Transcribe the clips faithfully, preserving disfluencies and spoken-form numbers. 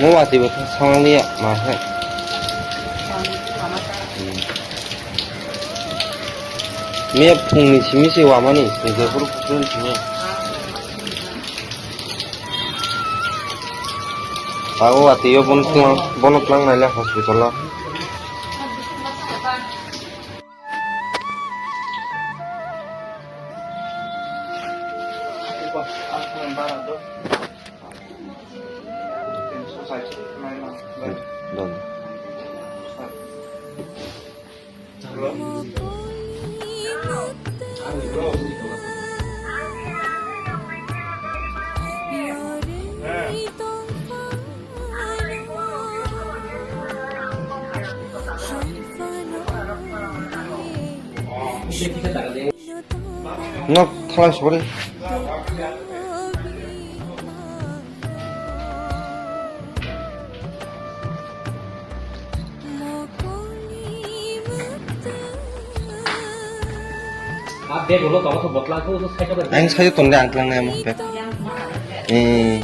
Mo watwi bo thang song liya ma khe. Miya phungni simi se wamani se jephuru phuru simi. Tago watwi yo bono tlang, bono tlang naila hospital o. Nok thalai sori. Ang sayo tonle ang tlang nai mo be. Eh.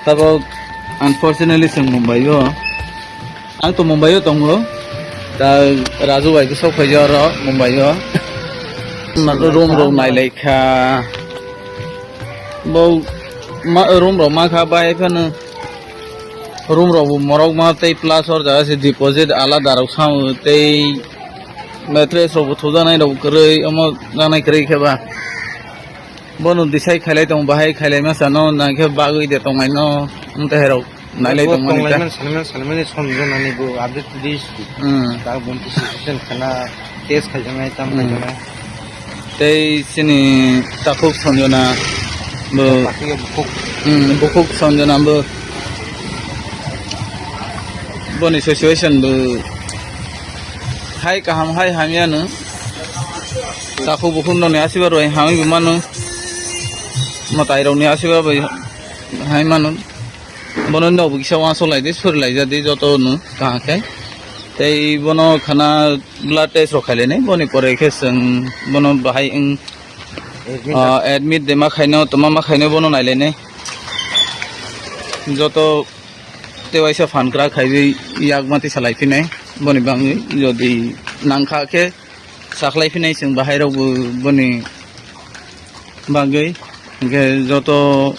Tabok, unfortunately, chwng Mumbai o. Ang to Mumbai o tongo. Ta Raju bai khe sok phaijak oro Mumbai o. Room rok nai lai kha. Bo ma, room rok ma kha bai phano. Room rok bo morok ma tei plus or jaga se deposit alada rok samo tei mattress rok bo thujaknai rok kwrwi omo jaknai kwrwi khe ba. Bono decide khailai tongo, bahai khailai masa no, nangkhe bagwi de tongnai no, wng tei hai rok nailai tongo ni ta. Tonglaiman, salaiman, salaiman ni somjona ni bo update list. Hmm. Ta bonti situation khana test khaijaknai, tam khaijaknai. Tei chini takhuk Sanjona bo. Takhuk ya bukhuk. Hmm, bukhuk Sanjona bo. Boni situation bo hai kaham hai hamya no. Takhuk bukhuk nokni asiba rwui hamwi bo mano. Mwtai rokni asiba bai hai mano. Bono nok bo kisa uansuk lai di, suri lai ja di joto no kaham khe. Tei bono khana blood test rok khai lai nai. Boni pore khe chwng bono bahai wng, admit. Ah, admit de ma khai no, toma ma khai no bono nai lai nai. Joto tei waisa phan kwrak khaiwi yak ma tisa lai phinai. Boni bangwi jodi nang kha khe sakhlai phinai chwng bahai rok bo boni bagwi. Hinkhe joto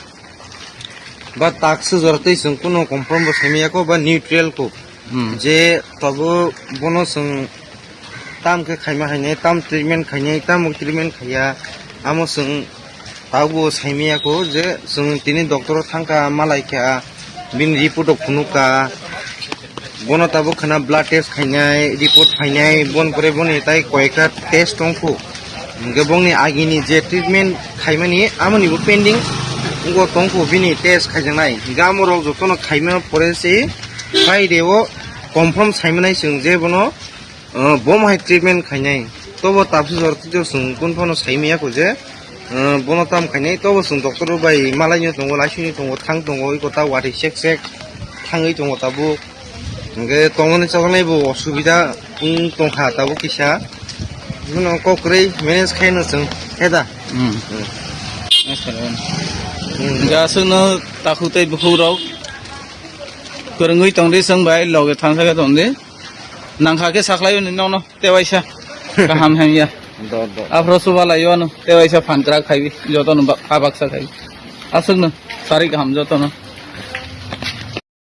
ba tak sujor tei chwng kuno confirm bo saimaya ko ba neutral ko. Hmm. Je tobo bono chwng tam khe khaima hainai, tam treatment khainai, tamo treatment khaiya, amo chwng Tabuk bo saimaya ko je chwng tini doctor o thangkha, malai kha, bini report rok phunukha, bono tabuk khana blood test khainai, report phainai, bon pore boni tai koyekta test tongkhu. Hwnkhe bongni agini je treatment khaimani amoni bo pending wngwi tongkhu, bini test khaijaknai. Hwnkhe amorok jotono khaima pore se Friday o confirm saimanai chwng je bono, Ah, bo hai treatment khainai. Tobo tapsujor twijo chwng kun phano saimaya ko je, ah, bono tam khainai. Tobo chwng doctor bai malaino tongo, laisini tongo, thang tongo, iko ta watwi sek sek thangwi tongo tabuk. Hwnkhe tongmani chajaknai bo osubida wng tongkha tabuk kisa. Bono kok kwrwi manage khaino chwng, he da? Hmm. Hmm. Manage khaino. Hmm. Hwnkhe aswkno takhuk tei bukhukrok kwrwngwi tongdi chwng bai, loge thangsa khe tongdi. Nangkha khe sakhlai hwnwi nono tewaisa kaham hamya. Dor, dor. Aphro chubalai o ano tewaisa phan kwrak khaiwi jotono ba-, kha baksa khaiwi. Aswkno sari kaham jotono.